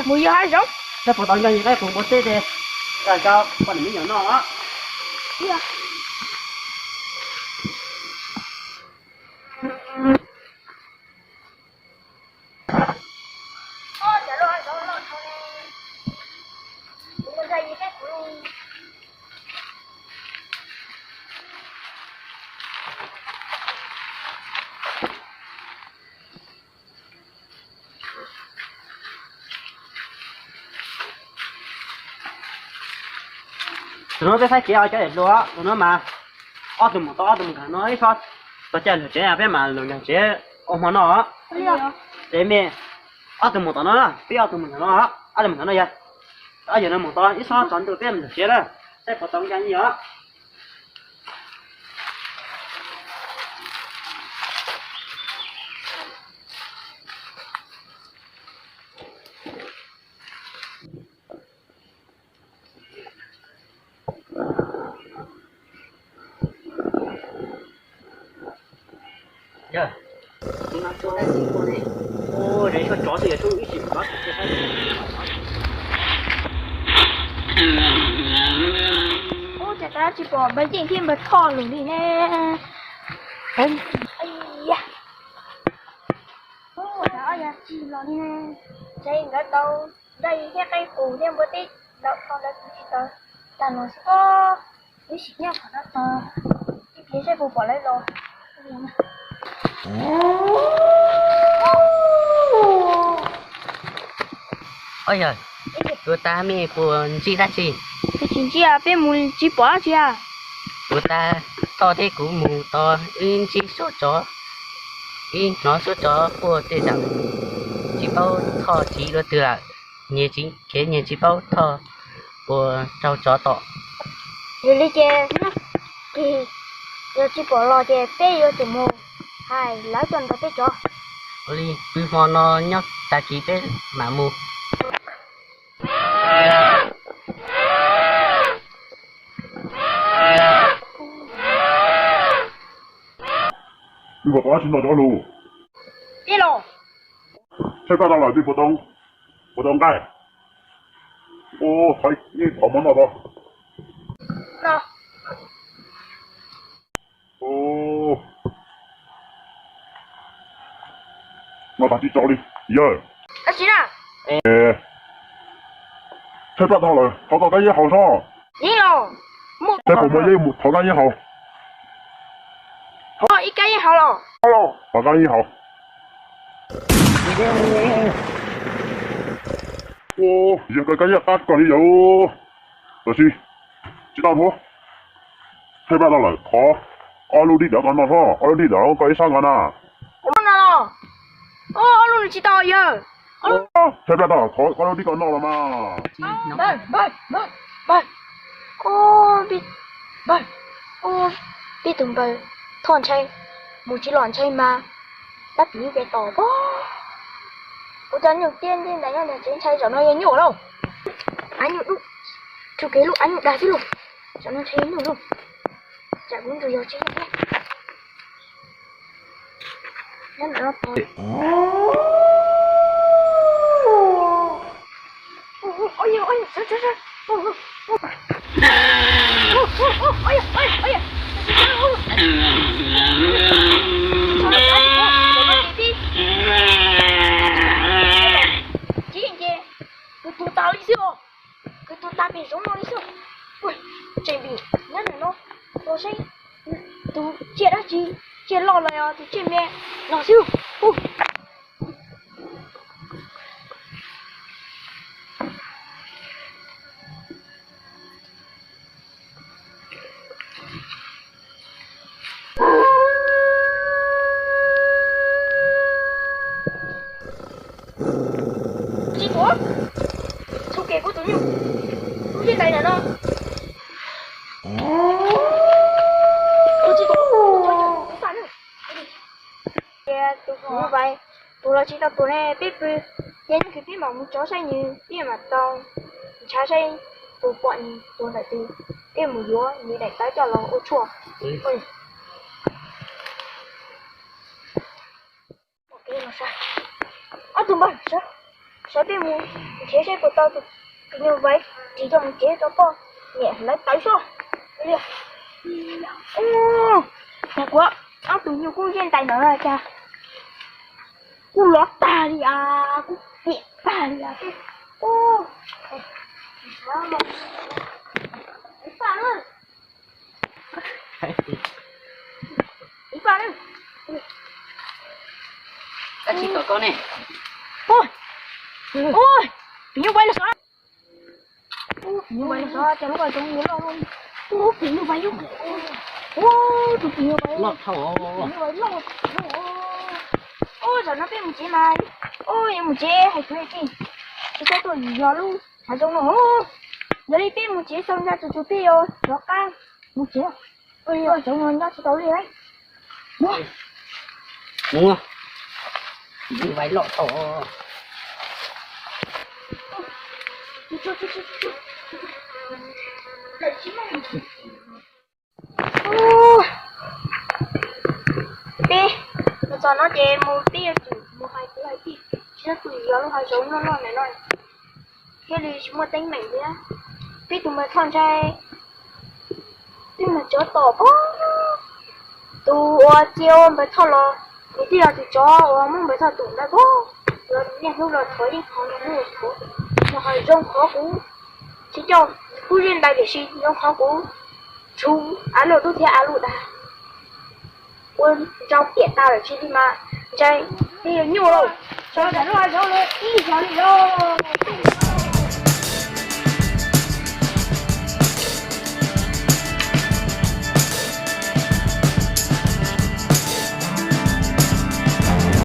Mus yos hav zoov. Saib puas tau nco yus qaib qus npua teb ces, koj poj niam me nyuam noj os. Tus no peb faib kev os cov niam hluas, tus no mas ob tug mus tod ob tug mus nkag no ib txhob txog caij lug tsev peb mam lug nkag tsev ua hmo noj os. Ces me ob tug mus tom no, peb ob tug mus nkag no, ob tug mus nkag no yog, ob yawg no mus tod ib txhob tsaus ntuj peb mus nkag tsev na, saib puas tau nco yus os. Yog, tus no tshuav dab tsi ua ne? Ua, tshuav tsov xwb, yog tshuav ib sim no. Ua cas tab tsis pom npawg Yeej thiab npawg Thoj lawm li ne? Ua cas ob yawg tsis los li ne? Ntshe nkawd tau nrog yus thiab qaib qus thiab npua teb lawm, qhov ntawd kuv tsis tau tag los xwb os. Wb sim nyob qhov no tos, ib pliag seb puas pom lawv los. Ob yawg, tuav taws me puas ntsib dab tsi? Peb tsis ntsib, peb mus tsis pom dab tsi. Tuav taws, Thoj thiab kuv mus tos wb ntsib suab tsov, wb hnov suab tsov quaj tej zaum, tsis paub Thoj tsiv dua twg lawm, nyias tsev nyias tsis paub Thoj puas raug tsov tom. Yog li ces, yog tsis pom los ces peb yuav tsum mus hais lawv tuaj nrog peb tsov. Ua li pw hmo no nyob tag kis peb mam mus. Peb puas tau dab tsi noj cov lus? Peb los. Tshaib plab tau lawm peb puas tau, puas tau nqaij? Ua, thov ib thov mov noj tau. Noj tag tsis tsaus li yawg. Tshaib plab tau lawm thov tau kab yeeb haus sob. Saib puas muaj yeeb thov kab yeeb haus. Thov kab yeeb haus. Yawg, koj kab yeeb qab koj li yawg. Tab sis tsis tau thuav. Tshaib plab tau lawm thov ob lub dib dawm koj noj sob, ob lub dib dawm koj ib sab nkaus na. Ob lub no tsis tau yawg. Tshaib plab tau lawm thov ob lub dib koj noj los mas. Peb tus npawg Thoj ntshai, mus tsis los ntshai mas tab tim ces tom pob. Kuv cov nyuj tiab ncej ntawd nyob ntawm tsev ntshai zaum no yog nyuaj lauj. Av nyuj dub, tshua kev lub av nyuj dag xwb lauj. Zaum no ntshai yog nyuaj lauj. Tsam kuv ntsuas yog tsis yog thiab. Kwv tus tas li xwb os. Kwv tus tas pem zoov no li xwb. Tseem vim nyob ntawm no, tos seb tus tsiaj dab tsi, tsiaj loj los yog tus tsiaj me los xwb. Tsis tuav, txhua kev kuv tus nyuj, kuv yeej ntaiv ntawm no. Tus tsis tuav, kuv cov nyuj kuv faj na. Ces tus kuv vais, tus los tsis tau tuag ne, peb pw, ces nyob kis peb mam mus tsov saib nws, peb mam tau ntshav saib tus pom nws tuag ntawm twg, peb mus yuav nws daim tawv coj los ua tshuaj. Ob tug npawg sawv, Sawv peb mus nrhiav seb puas tau tus nyuj vais ris coj mus tsev rau poj niam lawv tawv soj. Cas kuv ob tug nyuj kuj yeej ntais ntawd cas kuj lov tag li as, kuj piam tag li as. Ib pab na. Ib pab na. Tab tsis tau koj ne. Ua, ua, tus nyuj vais los xwb. Tus nyuj vais los xwb, cas lub hav zoov yuav loj. Ua, tus nyuj vais loj. Ua, tus nyuj vais loj dhau. Tus nyuj vais loj. Ua, zaum no peb mus tsev mas. Ua, yuav mus tsev hais kuv tij, tsis txhob tuaj yos lub hav zoov no. Yog li peb mus tsev, xyoo ntxhais txus txus peb yuav rov qab mus tsev. Ua, zoov no nyob tsis tau li. Mus, mus vais loj dhau. Peb mus txog no ces mus peb yuav tsum mus hais kuv hais tij, tsis txhob tuaj yos lub hav zoov loj loj ntawm no, thiaj li tsis muaj teeb meem thiab. Peb tus npawg Thoj ntshai, peb mus cov tom pog, tus uas cia ua npawg Thoj los, nws twb yog tus tsov uas muab npawg Thoj tum ntawd pog, los niaj hnub los thov yeej thov, nws mus thov, nws ho zoo qhov kuv tsis coj, kuv yeej ntais tiam sis zoo qhov kuv tshuv av luj dub thiab av luj dag. Ua nrau piam tas lawm tsis li mas ntshai peb yuav nyuaj lauj. Tso nram lub hav zoov ib zaug li lauj.